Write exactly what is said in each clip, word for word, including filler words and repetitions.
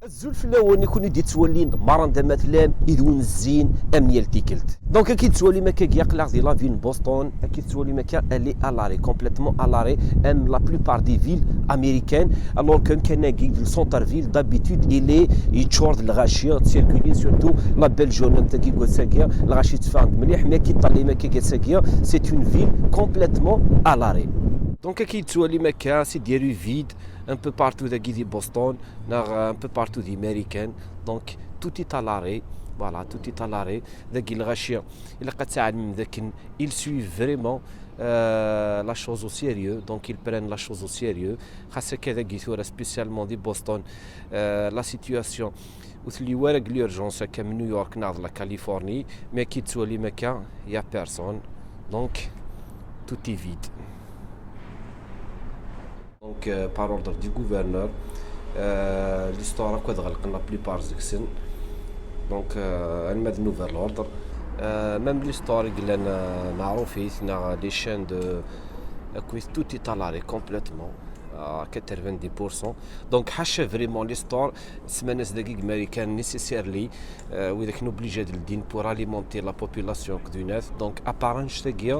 Azul fell-awen, i kun-id-yettwalin d Maran d amatlan, id wen-zzin am yal tikkelt. Donc, akken tettwalim akka, aql-aɣ di la ville n Boston, akken tettwalim akka, elle est à l'arrêt, complètement à l'arrêt, am la plupart des villes américaines, alors que kan-agi, le centre-ville, d'habitude, il est, yeččur d lɣaci, circuler surtout la belle journée, am tagi, n wass-agi, lɣaci tteffɣen-d mliḥ, mais akken tettwalim akka, ass-agi, c'est une ville complètement à l'arrêt. Donc, akken tettwalim akka, c'est des rues vides, un peu partout dagi di Boston, neɣ un peu partout di Marikan. Donc, tout est à l'arrêt. Voilà, tout est à l'arrêt. Dagi lɣaci, ilaq ad tɛelmem dakken ils suivent vraiment, euh, la chose au sérieux. Donc, ils prennent la chose au sérieux. Xas akka dagi tura, spécialement di Boston, euh, la situation ur telli wara deg l'urgence akka am New York neɣ d la Californie, mais akken tettwalim akka, y a personne. Donc, tout est vide. Donc, euh, par ordre du gouverneur, euh, les stores akk ad ɣelqen la plupart deg-sen. Donc, euh, alma d nouvel ordre. Euh, même les stores i yellan, euh, meɛrufit, neɣ les chaînes de, akkit, tout est à l'arrêt complètement, à quatre-vingt-dix pour cent. Donc, ḥaca vraiment les stores, ssmanas dagi deg Marikan, nécessairement, euh, widak obligés ad ldin pour alimenter la population akked winat. Donc, à part annect-agi,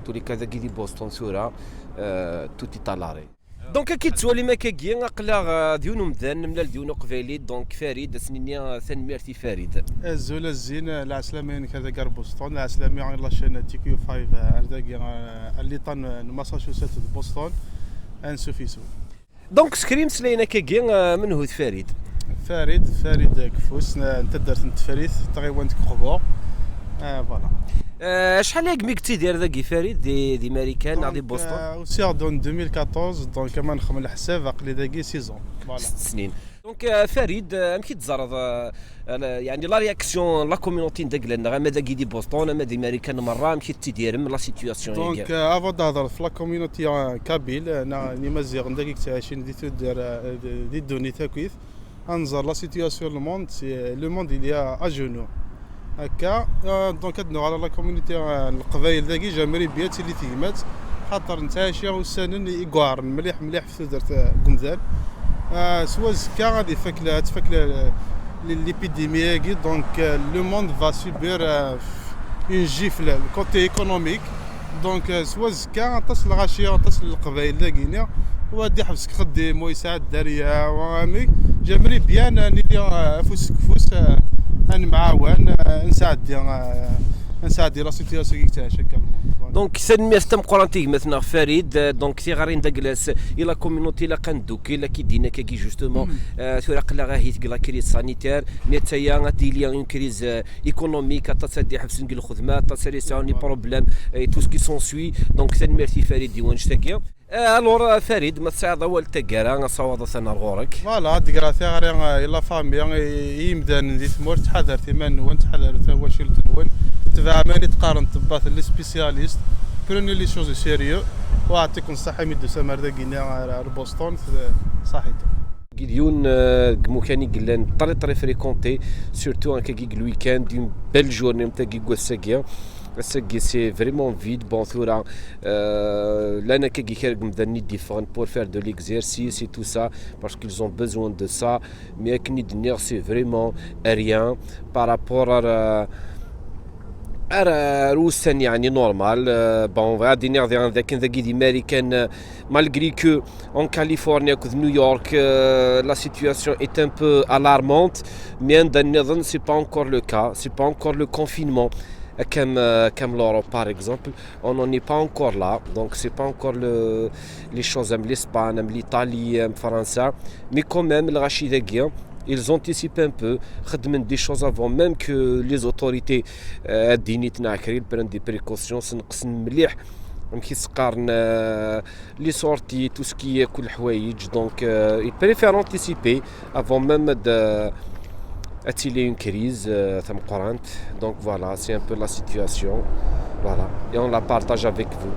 tous les cas dagi di Boston tura, euh, tout est à l'arrêt. Donc, akken tettwalim akkagi, aql-aɣ, euh, d yiwen umdan, nemlal d yiwen uqbayli, donc Farid, ad s-nini, euh, tanemmirt i Farid. Azul a Zzin, euh, lɛeslama-inek ar dagi ar Boston, lɛeslama i la chaîne T Q five, euh, ar dagi, euh, ar liṭan, euh, n Massachusetts d Boston, ansuf yes-wen. Donc, s kra imeslayen akkagi, euh, menhu d Farid? Farid, Farid Kfus, n, n taddart n Tefrit, taɣiwant n Qbu. Euh, voilà. Euh, acḥal aya mi yettidir dagi Farid di, di Marikan neɣ di Boston? Donc, euh, usiɣ-d en deux mille quatorze, donc, ma nexdem leḥsab, aql-i dagi six ans. Voilà. Sett snin. Donc, euh, Farid, euh, amek i d-teẓraḍ, euh, la, yeɛni, la réaction n la communauté n dagi, neɣ ama dagi di Boston, ama di Marikan merra, amek i tettidirem la situation-agi? Donc, euh, avant d-hedreɣ f la communauté, euh, kabyle, euh, neɣ n Imaziɣen dagi yettɛicin di tuddar, euh, di, di ddunit akkit, ad nẓer la situation le monde, c'est, le monde il est à, à genoux. Akka, euh, donc ad nuɣal à la communauté, euh, n Leqbayel dagi, j'aimerais bien ad tili tegmat, xaṭer nettɛici ussanen i iweɛren mliḥ, mliḥ f tudert, euh, n umdan. Euh, s wazekka ad ifak la, ad tfak la, l'épidémie-agi, donc, euh, le monde va subir, euh, une gifle côté économique. Donc, euh, s wazekka, aṭas n lɣaci, aṭas n Leqbayel dagi-ni, wa ad iḥbes deg uxeddim, wa yesɛa dderya, wa amek. J'aimerais bien, euh, nili, euh, afus deg ufus, euh, ad nemɛawan, euh, ad nesɛeddi, euh, ad nesɛeddi la situation i yettɛici akka le monde. Voilà. Donc, tanemmirt tameqqrant i gma-tneɣ Farid, euh, donc, tiɣri n Daglas, i la communauté, ilaq ad neddukel, ad k-id-inin akkagi, justement, euh, tura aql-aɣ ahi deg la crise sanitaire, mais attaya ad d-tili une crise, euh, économique, aṭas ad iḥebsen deg lxedma, aṭas ara yesɛun les problèmes, et tout ce qui s'ensuit. Donc, tanemmirt i Farid i wannect-agi. Euh, alors, euh, Farid, ma tesɛiḍ awal n taggara, asawaḍ atan ar ɣur-k. Voilà, ad d-greɣ tiɣri, euh, i la famille, i, i yimdanen di tmurt, ttḥadaret iman-nwen, ttḥadaret tawacult-nwen, tebɛem ayen i d-qqaren ṭṭebbat, les spécialistes, prenez les choses au sérieux, wa ɛṭikum ṣṣaḥa imi d-tusam ar dagi-ni, ar, ar Boston, t-, ṣaḥit. Deg yiwen, euh, deg imukan i yellan très, très fréquenté, surtout akkagi deg le week-end, une belle journée, am tagi n wass-agi. Ass-agi, c'est vraiment vide. Bon, tura, euh, llan akkagi kra n yimdanen i d-yeffɣen pour faire de l'exercice et tout ça, parce qu'ils ont besoin de ça. Mais akken i d-nniɣ, c'est vraiment rien par rapport à, ar, ar ussan, yeɛni, normal. Euh, bon, ad iniɣ daɣen dakken dagi di Marikan, euh, malgré que en Californie akked New York, euh, la situation est un peu alarmante, mais anda nniḍen, c'est pas encore le cas, c'est pas encore le confinement. Comme, euh, comme l'Europe, par exemple, on n'en est pas encore là, donc c'est pas encore le, les choses, am l'Espagne, am l'Italie, am França, mais quand même, lɣaci dagi, ils anticipent un peu, xedmen des choses avant même que les autorités, euh, ad-d-init neɣ akrin, prennent des précautions, sneqsen mliḥ, amek i s-qqaren, euh, les sorties, tout ce qui est kul ḥwayeǧ. Donc, euh, ils préfèrent anticiper avant même de, ad tili une crise, euh, tameqqrant. Donc voilà, c'est un peu la situation. Voilà, et on la partage avec vous.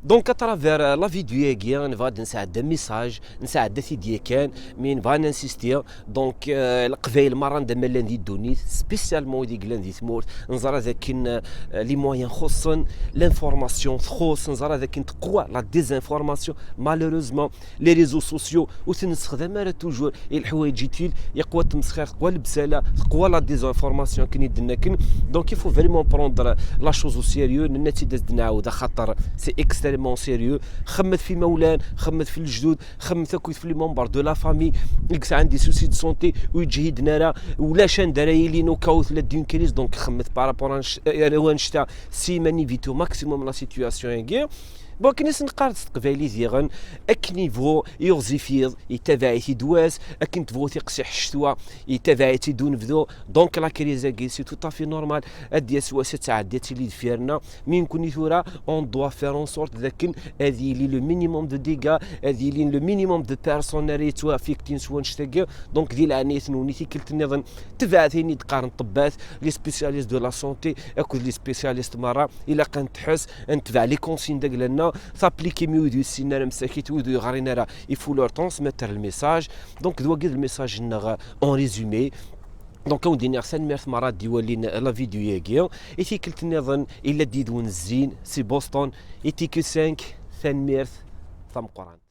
Donc, à travers euh, la vidéo-agi, nebɣa ad nesɛedda message, nesɛedda-t-id yakan, mais nebɣa ad ninsisti. Donc, euh, Leqbayel merra anda ma llan di ddunit, spécialement wid i yellan di tmurt, neẓra d akken euh, les moyens xuṣṣen, l'information txuṣṣ, neẓra d akken teqwa la désinformation. Malheureusement, les réseaux sociaux ur ten-nessexdam ara toujours i leḥwayeǧ utiles, yeqwa tmesxirt, teqwa lebsala, teqwa la désinformation akken i d-nnaken. Donc, il faut vraiment prendre la chose au sérieux, nenna-tt-id ad d-nɛawed, axaṭer c'est extrêmement sérieux. Xemmet f imawlan, xemmet f lejdud, xemmet akked f les membres de la famille i yesɛan des soucis de santé, ur yeǧhiden ara, ulac anda ara yilin au cas où tella-d une crise. Donc, xemmet par rapport à wanect-a, si ma éviter au maximum la situation-agi. Bon, akken i s-neqqar s teqbaylit diɣen, akken yebɣu iɣzif yiḍ, yettabaɛ-it-id wass, akken tebɣu tiqsiḥ ccetwa, yettabaɛ-itt-id unebdu. Donc, la crise-agi, c'est tout à fait normal. Ad d-yas wass, ad tɛeddi, ad tili deffir-nneɣ. Mais nekkni tura, on doit faire en sorte d akken ad yili le minimum de dégâts, ad yili le minimum de personnes ara yettwaffectin s wanect-agi. Donc, di leɛnayet-nwen, i tikkelt-nniḍen, tebɛet ayen i d-qqaren ṭṭebbat, les spécialistes de la santé, akked les spécialistes merra, ilaq ad netḥess, ad netbeɛ les consignes d agla-nneɣ, s'appliquer, mi wid ur yessinen ara msakit, wid ur yeɣrin ara, il faut leur transmettre le message. Donc, d wagi d le message-nneɣ en résumé. Donc, ad wen-d-iniɣ tanemmirt merra d-iwalin la vidéo-agi. I tikkelt-nniḍen, illa-d yid-wen zzin, si Boston, I T Q cinq, tanemmirt tameqqrant.